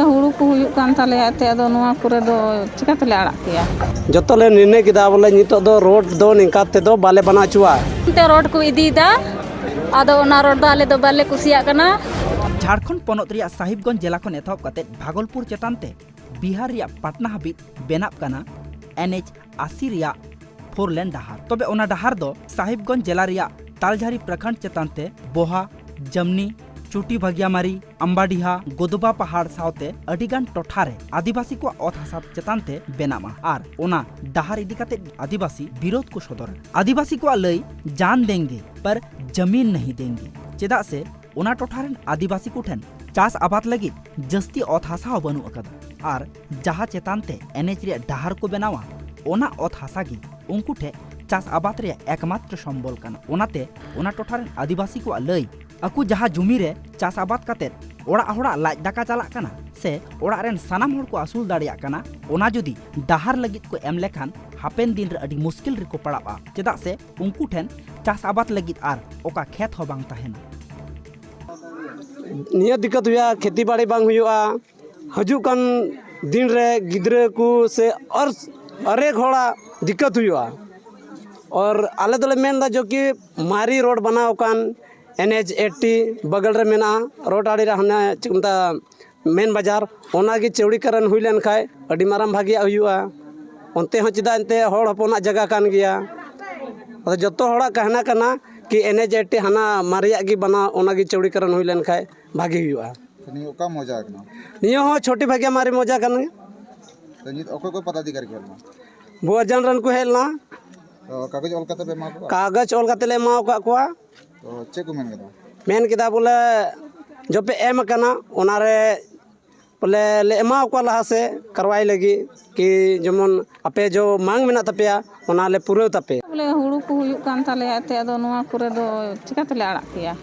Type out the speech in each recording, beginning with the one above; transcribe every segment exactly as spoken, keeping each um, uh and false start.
ᱦᱩᱲᱩ ᱠᱚ ᱦᱩᱭᱩᱜ ᱠᱟᱱ ᱛᱟᱞᱮᱭᱟ ᱮᱱᱛᱮ, ᱟᱫᱚ ᱱᱚᱣᱟ ᱠᱚᱨᱮ ᱫᱚ ᱪᱤᱠᱟᱹ ᱛᱮᱞᱮ ᱟᱲᱟᱜ ᱠᱮᱭᱟ? ᱡᱚᱛᱚ ᱞᱮ ᱱᱤᱨᱱᱚᱭ ᱠᱮᱫᱟ, ᱵᱚᱞᱮ ᱱᱤᱛᱚᱜ ᱫᱚ ᱨᱳᱰ ᱫᱚ ᱱᱤᱝᱠᱟ ᱛᱮᱫᱚ ᱵᱟᱞᱮ ᱵᱮᱱᱟᱣ ᱦᱚᱪᱚᱣᱟᱜᱼᱟ᱾ ᱮᱱᱛᱮ ᱨᱳᱰ ᱠᱚ ᱤᱫᱤᱭᱮᱫᱟ, ᱟᱫᱚ ᱚᱱᱟ ᱨᱳᱰ ᱫᱚ ᱟᱞᱮ ᱫᱚ ᱵᱟᱞᱮ ᱠᱩᱥᱤᱭᱟᱜ ᱠᱟᱱᱟ᱾ ᱡᱷᱟᱲᱠᱷᱚᱸᱰ ᱯᱚᱱᱚᱛ ᱨᱮᱭᱟᱜ ᱥᱟᱦᱤᱵᱽᱜᱚᱸᱡᱽ ᱡᱮᱞᱟ ᱠᱷᱚᱱ ᱮᱛᱚᱦᱚᱵ ᱠᱟᱛᱮ ᱵᱷᱟᱜᱚᱞᱯᱩᱨ ᱪᱮᱛᱟᱱ ᱛᱮ ᱵᱤᱦᱟᱨ ᱨᱮᱭᱟᱜ ᱯᱟᱴᱱᱟ ᱦᱟᱹᱵᱤᱡ ᱵᱮᱱᱟᱜ ᱠᱟᱱᱟ ᱮᱱ ᱮᱪ ᱟᱥᱤ ᱨᱮᱭᱟᱜ ᱯᱷᱳᱨ ᱞᱮᱱ ᱰᱟᱦᱟᱨ᱾ ᱛᱚᱵᱮ ᱚᱱᱟ ᱰᱟᱦᱟᱨ ᱫᱚ ᱥᱟᱦᱤᱵᱽᱜᱚᱸᱡᱽ ᱡᱮᱞᱟ ᱨᱮᱭᱟᱜ ᱛᱟᱞᱡᱷᱟᱨᱤ ᱯᱨᱚᱠᱷᱚᱸᱰ ᱪᱮᱛᱟᱱ ᱛᱮ ᱵᱚᱦᱟ, ᱡᱟᱢᱱᱤ, ᱪᱩᱴᱤ ᱵᱷᱟᱜᱤᱭᱟᱢᱟᱨᱤ, ᱟᱢᱵᱟᱰᱤᱦᱟ, ᱜᱳᱫᱳᱵᱟ ᱯᱟᱦᱟᱲ ᱥᱟᱶᱛᱮ ᱟᱹᱰᱤᱜᱟᱱ ᱴᱚᱴᱷᱟ ᱨᱮ ᱟᱹᱫᱤᱵᱟᱹᱥᱤ ᱠᱚᱣᱟᱜ ᱚᱛ ᱦᱟᱥᱟ ᱪᱮᱛᱟᱱ ᱛᱮ ᱵᱮᱱᱟᱜᱼᱟ᱾ ᱟᱨ ᱚᱱᱟ ᱰᱟᱦᱟᱨ ᱤᱫᱤ ᱠᱟᱛᱮ ᱟᱹᱫᱤᱵᱟᱹᱥᱤ ᱵᱤᱨᱳᱫᱷ ᱠᱚ ᱥᱚᱫᱚᱨᱟ᱾ ᱟᱹᱫᱤᱵᱟᱹᱥᱤ ᱠᱚᱣᱟᱜ ᱞᱟᱹᱭ, "ᱡᱟᱱ ᱫᱮᱝᱜᱮ ᱯᱟᱨ ᱡᱟᱢᱤᱱ ᱱᱟᱦᱤ ᱫᱮᱝᱜᱮ", ᱪᱮᱫᱟᱜ ᱥᱮ ᱚᱱᱟ ᱴᱚᱴᱷᱟ ᱨᱮᱱ ᱟᱹᱫᱤᱵᱟᱹᱥᱤ ᱠᱚᱴᱷᱮᱱ ᱪᱟᱥ ᱟᱵᱟᱫ ᱞᱟᱹᱜᱤᱫ ᱡᱟᱹᱥᱛᱤ ᱚᱛ ᱦᱟᱥᱟ ᱦᱚᱸ ᱵᱟᱹᱱᱩᱜ ᱟᱠᱟᱫᱟ᱾ ᱟᱨ ᱡᱟᱦᱟᱸ ᱪᱮᱛᱟᱱ ᱛᱮ ᱮᱱ ᱮᱪ ᱨᱮᱭᱟᱜ ᱰᱟᱦᱟᱨ ᱠᱚ ᱵᱮᱱᱟᱣᱟ, ᱚᱱᱟ ᱚᱛ ᱦᱟᱥᱟ ᱜᱮ ᱩᱱᱠᱩ ᱴᱷᱮᱱ ᱪᱟᱥ ᱟᱵᱟᱫ ᱨᱮᱭᱟᱜ ᱮᱠᱢᱟᱛᱨᱚ ᱥᱚᱢᱵᱚᱞ ᱠᱟᱱᱟ᱾ ᱚᱱᱟᱛᱮ ᱚᱱᱟ ᱴᱚᱴᱷᱟ ᱨᱮᱱ ᱟᱹᱫᱤᱵᱟᱹᱥᱤ ᱠᱚᱣᱟᱜ ᱞᱟᱹᱭ, ᱟᱠᱚ ᱡᱟᱦᱟᱸ ᱡᱩᱢᱤ ᱨᱮ ᱪᱟᱥ ᱟᱵᱟᱫ ᱠᱟᱛᱮᱫ ᱚᱲᱟᱜ ᱦᱚᱲᱟᱜ ᱞᱟᱡ ᱫᱟᱠᱟ ᱪᱟᱞᱟᱜ ᱠᱟᱱᱟ ᱥᱮ ᱚᱲᱟᱜ ᱨᱮᱱ ᱥᱟᱱᱟᱢ ᱦᱚᱲ ᱠᱚ ᱟᱹᱥᱩᱞ ᱫᱟᱲᱮᱭᱟᱜ ᱠᱟᱱᱟ, ᱚᱱᱟ ᱡᱩᱫᱤ ᱰᱟᱦᱟᱨ ᱞᱟᱹᱜᱤᱫ ᱠᱚ ᱮᱢ ᱞᱮᱠᱷᱟᱱ ᱦᱟᱯᱮᱱ ᱫᱤᱱ ᱨᱮ ᱟᱹᱰᱤ ᱢᱩᱥᱠᱤᱞ ᱨᱮᱠᱚ ᱯᱟᱲᱟᱜᱼᱟ, ᱪᱮᱫᱟᱜ ᱥᱮ ᱩᱱᱠᱩ ᱴᱷᱮᱱ ᱪᱟᱥ ᱟᱵᱟᱫ ᱞᱟᱹᱜᱤᱫ ᱟᱨ ᱚᱠᱟ ᱠᱷᱮᱛ ᱦᱚᱸ ᱵᱟᱝ ᱛᱟᱦᱮᱱᱟ᱾ ᱱᱤᱭᱟᱹ ᱫᱤᱠᱠᱟᱛ ᱦᱩᱭᱩᱜᱼᱟ, ᱠᱷᱮᱛᱤ ᱵᱟᱲᱤ ᱵᱟᱝ ᱦᱩᱭᱩᱜᱼᱟ, ᱦᱤᱡᱩᱜ ᱠᱟᱱ ᱫᱤᱱ ᱨᱮ ᱜᱤᱫᱽᱨᱟᱹ ᱠᱚ ᱥᱮ ᱟᱨ ᱟᱨᱮᱠ ᱦᱚᱲᱟᱜ ᱫᱤᱠᱠᱟᱛ ᱦᱩᱭᱩᱜᱼᱟ᱾ ᱟᱨ ᱟᱞᱮ ᱫᱚᱞᱮ ᱢᱮᱱ ᱮᱫᱟ ᱡᱚ ᱠᱤ ᱢᱟᱨᱮ ᱨᱳᱰ ᱵᱟᱱᱟᱣ ᱟᱠᱟᱱ ᱮᱱ ᱮᱪ ᱮᱭᱤᱴᱤ ᱵᱟᱜᱟᱞ ᱨᱮ ᱢᱮᱱᱟᱜᱼᱟ, ᱨᱳᱰ ᱟᱲᱮ ᱨᱮ ᱦᱟᱱᱮ ᱪᱮᱫ ᱠᱚ ᱢᱮᱛᱟᱜᱼᱟ, ᱢᱮᱱ ᱵᱟᱡᱟᱨ, ᱚᱱᱟᱜᱮ ᱪᱟᱹᱣᱲᱤᱠᱟᱨᱚᱱ ᱦᱩᱭ ᱞᱮᱱᱠᱷᱟᱡ ᱟᱹᱰᱤ ᱢᱟᱨᱟᱝ ᱵᱷᱟᱜᱤᱭᱟᱜ ᱦᱩᱭᱩᱜᱼᱟ᱾ ᱚᱱᱛᱮ ᱦᱚᱸ ᱪᱮᱫᱟᱜ ᱮᱱᱛᱮ ᱦᱚᱲ ᱦᱚᱯᱚᱱᱟᱜ ᱡᱟᱭᱜᱟ ᱠᱟᱱ ᱜᱮᱭᱟ᱾ ᱟᱫᱚ ᱡᱚᱛᱚ ᱦᱚᱲᱟᱜ ᱠᱟᱦᱱᱟ ᱠᱟᱱᱟ ᱠᱤ ᱮᱱ ᱮᱪ ᱮᱭᱤᱴᱤ ᱦᱟᱱᱟ ᱢᱟᱨᱮᱭᱟᱜ ᱜᱮ ᱵᱟᱱᱟᱣ, ᱚᱱᱟᱜᱮ ᱪᱟᱹᱣᱲᱤᱠᱟᱨᱚᱱ ᱦᱩᱭ ᱞᱮᱱᱠᱷᱟᱡ ᱵᱷᱟᱜᱤ ᱦᱩᱭᱩᱜᱼᱟ᱾ ᱛᱚ ᱱᱤᱭᱟᱹ ᱚᱠᱟ ᱢᱚᱡᱟ ᱠᱟᱱᱟ? ᱱᱤᱭᱟᱹ ᱦᱚᱸ ᱪᱷᱚᱴᱤ ᱵᱷᱟᱜᱤᱭᱟ ᱢᱟᱨᱮ ᱢᱚᱡᱟ ᱠᱟᱱ ᱜᱮᱭᱟ᱾ ᱛᱚ ᱱᱤᱛ ᱚᱠᱚᱭ ᱠᱚ ᱯᱚᱫᱟᱫᱷᱤᱠᱟᱨᱤ ᱠᱚ ᱦᱮᱡ ᱞᱮᱱᱟ? ᱵᱩᱣᱟᱡᱟᱱ ᱨᱮᱱ ᱠᱚ ᱦᱮᱡ ᱞᱮᱱᱟ᱾ ᱛᱚ ᱠᱟᱜᱚᱡᱽ ᱚᱞ ᱠᱟᱛᱮ ᱯᱮ ᱮᱢᱟ ᱠᱚᱣᱟ? ᱠᱟᱜᱚᱡᱽ ᱚᱞ ᱠᱟᱛᱮ ᱞᱮ ᱮᱢᱟ ᱟᱠᱟᱫ ᱠᱚᱣᱟ᱾ ᱛᱚ ᱪᱮᱫ ᱠᱚ ᱢᱮᱱ ᱠᱮᱫᱟ? ᱢᱮᱱ ᱠᱮᱫᱟ ᱵᱚᱞᱮ ᱡᱚᱯᱮ ᱮᱢ ᱟᱠᱟᱱᱟ, ᱚᱱᱟᱨᱮ ᱵᱚᱞᱮ ᱞᱮ ᱮᱢᱟ ᱠᱚᱣᱟ ᱞᱟᱦᱟ ᱥᱮᱫ ᱠᱟᱨᱣᱟᱭ ᱞᱟᱹᱜᱤᱫ ᱠᱤ ᱡᱮᱢᱚᱱ ᱟᱯᱮ ᱡᱚ ᱢᱟᱝ ᱢᱮᱱᱟᱜ ᱛᱟᱯᱮᱭᱟ, ᱚᱱᱟ ᱞᱮ ᱯᱩᱨᱟᱹᱣ ᱛᱟᱯᱮ᱾ ᱵᱚᱞᱮ ᱦᱩᱲᱩ ᱠᱚ ᱦᱩᱭᱩᱜ ᱠᱟᱱ ᱛᱟᱞᱮᱭᱟ ᱮᱱᱛᱮ, ᱟᱫᱚ ᱱᱚᱣᱟ ᱠᱚᱨᱮ ᱫᱚ ᱪᱤᱠᱟ ᱛᱮᱞᱮ ᱟᱲᱟᱜ ᱠᱮᱭᱟ?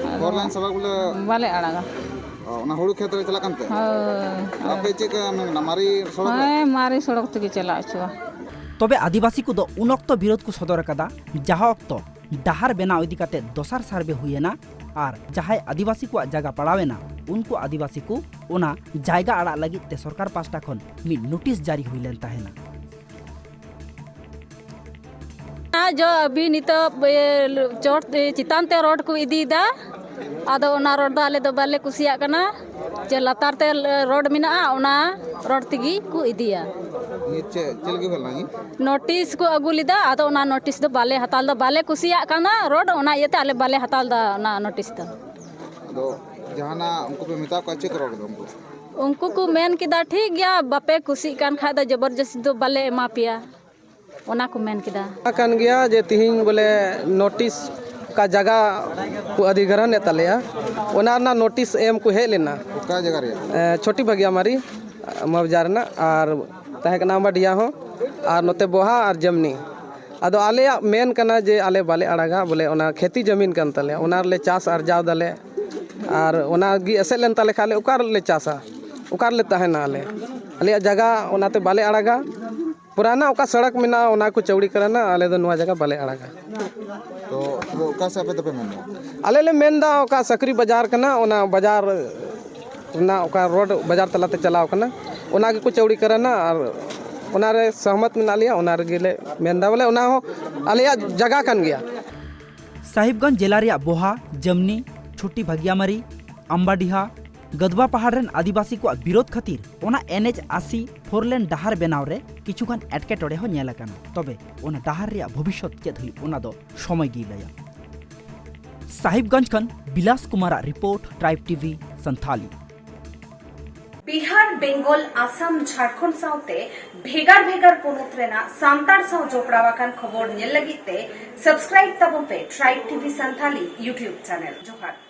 ᱟᱫᱚ ᱯᱷᱳᱨ ᱞᱟᱭᱤᱱ ᱥᱚᱲᱚᱠ ᱵᱚᱞᱮ ᱵᱟᱞᱮ ᱟᱲᱟᱜᱟ᱾ ᱚ, ᱚᱱᱟ ᱦᱩᱲᱩ ᱠᱷᱮᱛ ᱨᱮ ᱪᱟᱞᱟᱜ ᱠᱟᱱ ᱛᱮ? ᱦᱳᱭ, ᱦᱳᱭ᱾ ᱟᱯᱮ ᱪᱮᱫ ᱞᱮᱠᱟ ᱢᱮᱱ ᱠᱟᱱᱟ, ᱢᱟᱨᱮ ᱥᱚᱲᱚᱠ ᱨᱮ? ᱦᱮᱸ, ᱢᱟᱨᱮ ᱥᱚᱲᱚᱠ ᱛᱮᱜᱮ ᱪᱟᱞᱟᱜ ᱦᱚᱪᱚᱣᱟ᱾ ᱛᱚᱵᱮ ᱟᱹᱫᱤᱵᱟᱹᱥᱤ ᱠᱚᱫᱚ ᱩᱱ ᱚᱠᱛᱚ ᱵᱤᱨᱳᱫᱷ ᱠᱚ ᱥᱚᱫᱚᱨ ᱟᱠᱟᱫᱟ, ᱡᱟᱦᱟᱸ ᱚᱠᱛᱚ ᱰᱟᱦᱟᱨ ᱵᱮᱱᱟᱣ ᱤᱫᱤ ᱠᱟᱛᱮ ᱫᱚᱥᱟᱨ ᱥᱟᱨᱵᱷᱮ ᱦᱩᱭᱮᱱᱟ ᱟᱨ ᱡᱟᱦᱟᱸᱭ ᱟᱹᱫᱤᱵᱟᱹᱥᱤ ᱠᱚᱣᱟᱜ ᱡᱟᱭᱜᱟ ᱯᱟᱲᱟᱣᱮᱱᱟ, ᱩᱱᱠᱩ ᱟᱹᱫᱤᱵᱟᱹᱥᱤ ᱠᱚ ᱚᱱᱟ ᱡᱟᱭᱜᱟ ᱟᱲᱟᱜ ᱞᱟᱹᱜᱤᱫ ᱛᱮ ᱥᱚᱨᱠᱟᱨ ᱯᱟᱥᱴᱟ ᱠᱷᱚᱱ ᱢᱤᱫ ᱱᱳᱴᱤᱥ ᱡᱟᱹᱨᱤ ᱦᱩᱭ ᱞᱮᱱ ᱛᱟᱦᱮᱱᱟ᱾ ᱡᱚ ᱟᱹᱵᱤ ᱱᱤᱛᱚᱜ ᱪᱚᱴ ᱪᱮᱛᱟᱱ ᱛᱮ ᱨᱳᱰ ᱠᱚ ᱤᱫᱤᱭᱮᱫᱟ, ᱟᱫᱚ ᱚᱱᱟ ᱨᱳᱰ ᱫᱚ ᱟᱞᱮ ᱫᱚ ᱵᱟᱞᱮ ᱠᱩᱥᱤᱭᱟᱜ ᱠᱟᱱᱟ᱾ ᱡᱮ ᱞᱟᱛᱟᱨ ᱛᱮ ᱨᱳᱰ ᱢᱮᱱᱟᱜᱼᱟ, ᱚᱱᱟ ᱨᱳᱰ ᱛᱮᱜᱮ ᱠᱚ ᱤᱫᱤᱭᱟ᱾ ᱱᱤᱛ ᱪᱮᱫ ᱪᱮᱫ ᱞᱟᱹᱜᱤᱫ ᱦᱩᱭ ᱞᱮᱱᱟ? ᱱᱳᱴᱤᱥ ᱠᱚ ᱟᱹᱜᱩ ᱞᱮᱫᱟ, ᱟᱫᱚ ᱚᱱᱟ ᱱᱳᱴᱤᱥ ᱫᱚ ᱵᱟᱞᱮ ᱦᱟᱛᱟᱣ ᱞᱮᱫᱟ, ᱵᱟᱞᱮ ᱠᱩᱥᱤᱭᱟᱜ ᱠᱟᱱᱟ ᱨᱳᱰ, ᱚᱱᱟ ᱤᱭᱟᱹᱛᱮ ᱟᱞᱮ ᱵᱟᱞᱮ ᱦᱟᱛᱟᱣ ᱞᱮᱫᱟ ᱚᱱᱟ ᱱᱳᱴᱤᱥ ᱫᱚ᱾ ᱟᱫᱚ ᱡᱟᱦᱟᱱᱟᱜ ᱩᱱᱠᱩ ᱯᱮ ᱢᱮᱛᱟ ᱠᱚᱣᱟ, ᱪᱮᱫ ᱠᱚ ᱨᱚᱲ ᱠᱮᱫᱟ ᱩᱱᱠᱩ? ᱩᱱᱠᱩ ᱠᱚ ᱢᱮᱱ ᱠᱮᱫᱟ, "ᱴᱷᱤᱠ ᱜᱮᱭᱟ, ᱵᱟᱯᱮ ᱠᱩᱥᱤᱜ ᱠᱟᱱ ᱠᱷᱟᱡ ᱫᱚ ᱡᱚᱵᱚᱨᱡᱚᱥᱛᱤ ᱫᱚ ᱵᱟᱞᱮ ᱮᱢᱟ ᱯᱮᱭᱟ", ᱚᱱᱟ ᱠᱚ ᱢᱮᱱ ᱠᱮᱫᱟ᱾ ᱠᱟᱱ ᱜᱮᱭᱟ ᱡᱮ ᱛᱤᱦᱤᱧ ᱵᱚᱞᱮ ᱱᱳᱴᱤᱥ ᱚᱠᱟ ᱡᱟᱭᱜᱟ ᱠᱚ ᱚᱫᱷᱤᱜᱨᱚᱦᱚᱱᱮᱫ ᱛᱟᱞᱮᱭᱟ, ᱚᱱᱟ ᱨᱮᱱᱟᱜ ᱱᱳᱴᱤᱥ ᱮᱢ ᱠᱚ ᱦᱮᱡ ᱞᱮᱱᱟ᱾ ᱚᱠᱟ ᱡᱟᱭᱜᱟ ᱨᱮᱭᱟᱜ? ᱮ, ᱪᱷᱳᱴᱤ ᱵᱷᱟᱜᱤᱭᱟᱢᱟᱨᱤ ᱢᱟᱵᱡᱟ ᱨᱮᱱᱟᱜ, ᱟᱨ ᱛᱟᱦᱮᱸ ᱠᱟᱱᱟ ᱟᱢᱵᱟᱰᱤᱦᱟ ᱦᱚᱸ, ᱟᱨ ᱱᱚᱛᱮ ᱵᱚᱦᱟ ᱟᱨ ᱡᱟᱢᱱᱤ᱾ ᱟᱫᱚ ᱟᱞᱮᱭᱟᱜ ᱢᱮᱱ ᱠᱟᱱᱟ ᱡᱮ ᱟᱞᱮ ᱵᱟᱞᱮ ᱟᱲᱟᱜᱟ, ᱵᱚᱞᱮ ᱚᱱᱟ ᱠᱷᱮᱛᱤ ᱡᱟᱹᱢᱤᱱ ᱠᱟᱱ ᱛᱟᱞᱮᱭᱟ, ᱚᱱᱟ ᱨᱮᱞᱮ ᱪᱟᱥ ᱟᱨᱡᱟᱣ ᱫᱟᱞᱮ, ᱟᱨ ᱚᱱᱟ ᱜᱮ ᱮᱥᱮᱫ ᱞᱮᱱ ᱛᱟᱞᱮ ᱠᱷᱟᱱ ᱟᱞᱮ ᱚᱠᱟ ᱨᱮᱞᱮ ᱪᱟᱥᱟ, ᱚᱠᱟ ᱨᱮᱞᱮ ᱛᱟᱦᱮᱱᱟ ᱟᱞᱮ? ᱟᱞᱮᱭᱟᱜ ᱡᱟᱭᱜᱟ ᱚᱱᱟᱛᱮ ᱵᱟᱞᱮ ᱟᱲᱟᱜᱟ᱾ ᱯᱩᱨᱟᱱᱟ ᱚᱠᱟ ᱥᱚᱲᱚᱠ ᱢᱮᱱᱟᱜᱼᱟ, ᱚᱱᱟ ᱠᱚ ᱪᱟᱹᱣᱲᱤ ᱠᱟᱱᱟ, ᱟᱞᱮ ᱫᱚ ᱱᱚᱣᱟ ᱡᱟᱭᱜᱟ ᱵᱟᱞᱮ ᱟᱲᱟᱜᱟ᱾ ᱛᱚ, ᱛᱚᱵᱮ ᱚᱠᱟ ᱥᱮᱫ ᱟᱯᱮ ᱫᱚᱯᱮ ᱢᱮᱱᱫᱟ? ᱟᱞᱮ ᱞᱮ ᱢᱮᱱᱫᱟ ᱚᱠᱟ ᱥᱟᱠᱨᱤ ᱵᱟᱡᱟᱨ ᱠᱟᱱᱟ, ᱚᱱᱟ ᱵᱟᱡᱟᱨ ᱨᱮᱱᱟᱜ ᱚᱠᱟ ᱨᱳᱰ ᱵᱟᱡᱟᱨ ᱛᱟᱞᱟᱛᱮ ᱪᱟᱞᱟᱣ ᱠᱟᱱᱟ, ᱚᱱᱟ ᱜᱮᱠᱚ ᱪᱟᱹᱣᱲᱤ ᱠᱟᱱᱟ, ᱟᱨ ᱚᱱᱟᱨᱮ ᱥᱚᱦᱢᱚᱛ ᱢᱮᱱᱟᱜ ᱞᱮᱭᱟ, ᱚᱱᱟ ᱨᱮᱜᱮ ᱞᱮ ᱢᱮᱱᱫᱟ, ᱵᱚᱞᱮ ᱚᱱᱟ ᱦᱚᱸ ᱟᱞᱮᱭᱟᱜ ᱡᱟᱭᱜᱟ ᱠᱟᱱ ᱜᱮᱭᱟ᱾ ᱥᱟᱦᱤᱵᱽᱜᱚᱸᱡᱽ ᱡᱮᱞᱟ ᱨᱮᱭᱟᱜ ᱵᱚᱦᱟ, ᱡᱟᱢᱱᱤ, ᱪᱷᱳᱴᱤ ᱵᱷᱟᱜᱤᱭᱟᱢᱟᱨᱤ, ᱟᱢᱵᱟᱰᱤᱦᱟ, ᱜᱟᱫᱽᱣᱟ ᱯᱟᱦᱟᱲ ᱨᱮᱱ ᱟᱹᱫᱤᱵᱟᱹᱥᱤ ᱠᱚᱣᱟᱜ ᱵᱤᱨᱳᱫ ᱠᱷᱟᱹᱛᱤᱨ ᱚᱱᱟ NH ᱟᱥᱤ ᱯᱷᱳᱨ ᱞᱮᱱ ᱰᱟᱦᱟᱨ ᱵᱮᱱᱟᱣ ᱨᱮ ᱠᱤᱪᱷᱩ ᱜᱟᱱ ᱮᱴᱠᱮᱴᱚᱬᱮ ᱦᱚᱸ ᱧᱮᱞ ᱟᱠᱟᱱᱟ᱾ ᱛᱚᱵᱮ ᱚᱱᱟ ᱰᱟᱦᱟᱨ ᱨᱮᱭᱟᱜ ᱵᱷᱚᱵᱤᱥᱥᱚᱛ ᱪᱮᱫ ᱦᱩᱭᱩᱜ, ᱚᱱᱟ ᱫᱚ ᱥᱚᱢᱚᱭ ᱜᱮᱭ ᱞᱟᱹᱭᱟ᱾ ᱥᱟᱦᱤᱵᱽᱜᱚᱸᱡᱽ ᱠᱷᱚᱱ ᱵᱤᱞᱟᱥ ᱠᱩᱢᱟᱨᱟᱜ report, tribe TV Santali. Bihar, Bengal, Assam, Jharkhand ᱥᱟᱶᱛᱮ ᱵᱷᱮᱜᱟᱨ ᱵᱷᱮᱜᱟᱨ ᱯᱚᱱᱚᱛ ᱨᱮᱱᱟᱜ ᱥᱟᱱᱛᱟᱲ ᱥᱟᱶ ᱡᱚᱯᱲᱟᱣ ᱟᱠᱟᱱ ᱠᱷᱚᱵᱚᱨ ᱧᱮᱞ ᱞᱟᱹᱜᱤᱫ ᱛᱮ subscribe ᱛᱟᱵᱚᱱ ᱯᱮ Tribe TV Santhali YouTube channel᱾ ᱡᱚᱦᱟᱨ᱾